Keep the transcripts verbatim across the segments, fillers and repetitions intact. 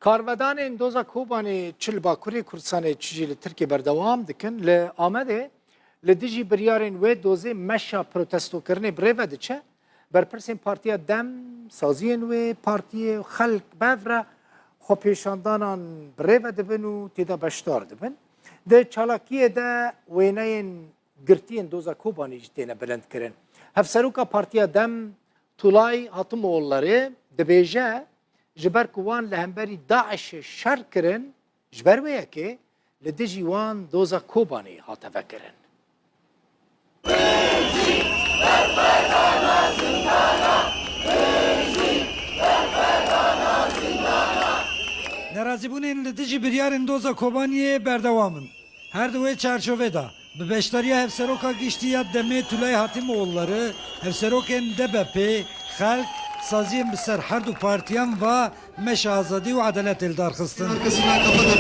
Karvedanên doza Kobanê çi li Bakurê Kurdistanê, çi jî li Tirkiyê berdewam dikin. Li Amedê li dijî biryarên wê dozê meşa protestokirinê bi rê ve diçe. Berpirsên Partiya Dem, saziyên wê partiyê û xelk bi hev re xwepêşandanan bi rê ve dibin û tê de beşdar dibin. Di çalakiyê de wêneyên girtiyên doza Kobanê jî têne bilindkirin. Hevseroka Partiya Dem Tulay Hatimoğulları dibêje, ji ber ku wan li hemberî DAIŞê şer kirin, ji ber wê yekê li dijî wan doza Kobanê hate vekirin. Nerazîbûnên li dijî biryarên doza Kobaniyê berdewam in. Her di wê çarçovê de, bi beşdariya Hevseroka Giştî ya Demê Tulay Hatimoğulları, hevserokên D B P, Xelk, saziyên bi ser her du partiyan va meşa azadî û edaletê li dar xistin. Arkasından kafa dönüyor.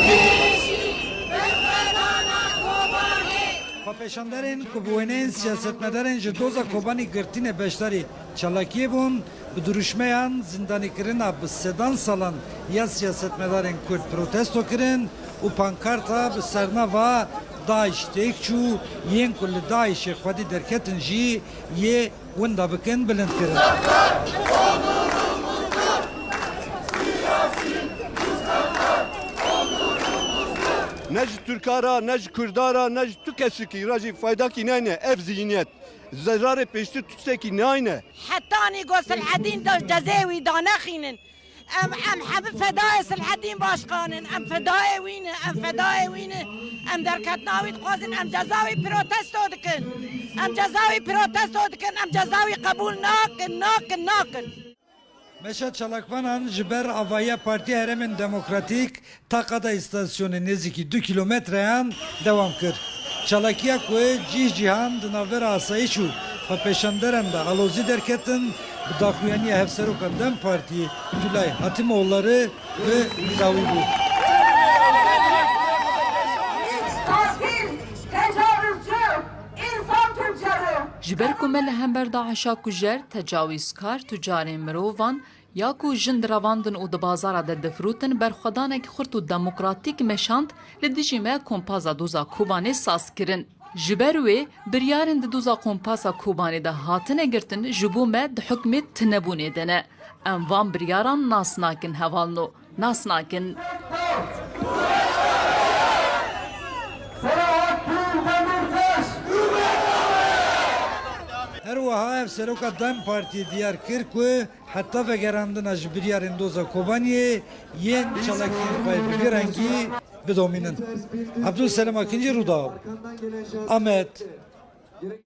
Xwepêşanderên ku bi wêneyên siyasetmedarên ji doza Kobanî girtîne beşdarî çalakiyê bûn, bi dirûşmeyan zindanîkirina bi sedan salan ya siyasetmedarên Kurd protesto kirin û pankarta bi sernava DAIŞ têk çû, yên ku li DAIŞê xwedî derketin jî yê winda bikin bilind kirin. Ne ji Tirka ra, ne ji Kurda ra, ne ji tu kesikî ra jî faydakî nayne ev zihniyet. Zerarê pêştir tiştekî nayne. Hetanî got Silhedîn da cezê wî danexînin. Em, em hemî fedayê Silhedîn Başkan in. Em fedayê wî ne, em fedayê wî ne. Em derketina wî dixwazin, em ceza wî protesto dikin. Em ceza wî protesto dikin, em ceza wî qebûl nakin, nakin, nakin. Meşa çalakvanan ji ber avahiya Partiya Herêmên Demokratîk ta qada îstasyonê nêzîkî du kîlometreyan dewam kir. Çalakiya ku cîh cîhan di navbera asayîş û xwepêşanderan de alozî derketin, bi daxuyaniya Hevseroka DEM Partiyê Tulay Hatimoğulları bi dawî bû. Katil, tecavuzcu, insan tüccarı. Ji ber ku me li hember DAIŞa kujer, tecawîzkar, tucarên mirovan, ya ku jin direvandin û di bazara de difrûtin, berxwedanek xurt û demokratîk meşand, li dijî me kompaza doza Kobanê saz kirin. Ji ber wê, biryarên di doza kompasa Kobanê de hatine girtin, ji bo me di hukmê tunebûnê de ne. Em van biryaran nas nakin hevalno. Nas nakin. Her wiha Hevseroka DEM Partiyê diyar kir ku heta vegerandina ji biryarên doza Kobaniyê yên çalakiyên xwe bi vî rengî bidomînin. Abdulselim Akinci, Rûdaw, Amed.